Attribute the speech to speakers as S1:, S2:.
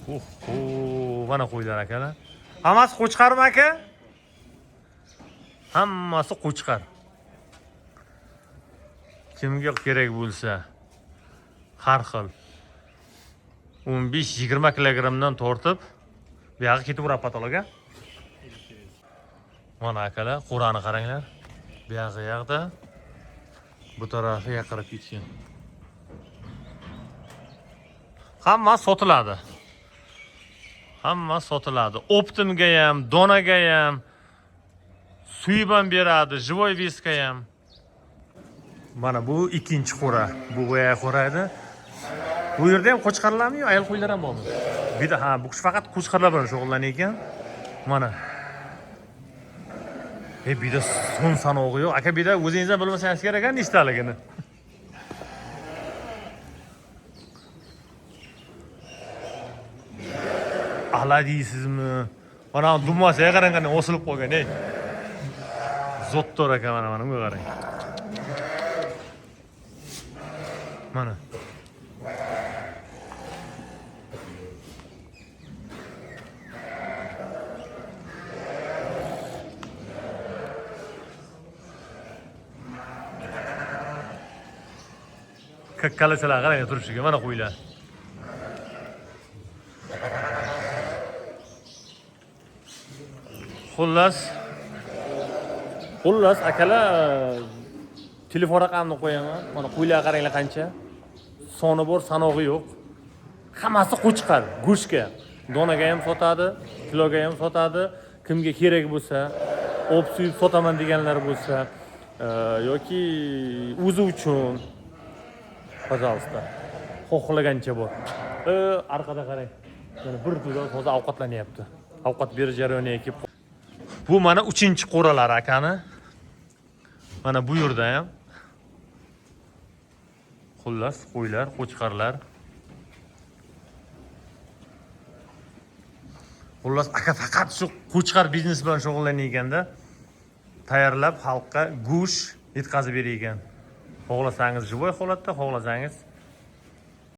S1: Oho, mana qo'ylar akalar. Hammasi qo'chqarmi aka? Hammasi qo'chqar. Kimga kerak bo'lsa har xil 15-20 kilogrammdan tortib buyog'i ketaveradi patologa. Mana akalar, qo'rani qaranglar. Buyog'i yoqda, bu tarafi yaqirib ketgan. Hamma sotiladi. Hamma sotiladi. Оптом ga ham, donaga ham, suyib ham beradi, живой вес ga ham. Mana bu ikkinchi qo'ra. Bu boyagi qo'ra edi. Bu yerda ham qo'chqorlarmi yo ayol qo'ylar ham bormi? Bu yerda ha, bu kishi faqat qo'chqorlar bilan shug'ullanar ekan. Mana. E, bu yerda son sanog'i yo'q. Aka, bu yerda o'zingiz ham bilmasangiz kerak ekan nechtaligini. Ala deysizmi? Mana dumasiga qarang, qanday osilib qolgan, ey. Zotdor aka, mana mana bunga qarang. Mana. Kakkalachalar qarang turishiga, mana qo'ylar. Xullas akalar, telefon raqamini qo'yaman. Mana qo'ylar qaranglar qancha. Soni bor, sanog'i yo'q. Hammasi qo'chqar, go'shtga. Donaga ham sotadi, kiloga ham sotadi. Kimga kerak bo'lsa, olib suyib sotaman deganlar bo'lsa, yoki o'zi uchun пожалуйста. Xohlagancha bor. Orqada qarang. Mana bir to'da hozir ovqatlanyapti. Ovqat berish jarayoniga kelib. Bu mana uchinchi qo'ralar akani. Mana bu yerda ham. Xullas, qo'ylar, qo'chqorlar. Xullas, aka faqat shu qo'chqor biznes bilan shug'ullanar ekanda, tayyorlab xalqqa go'sht yetkazib berar ekan. Xohlasangiz живой holatda, xohlasangiz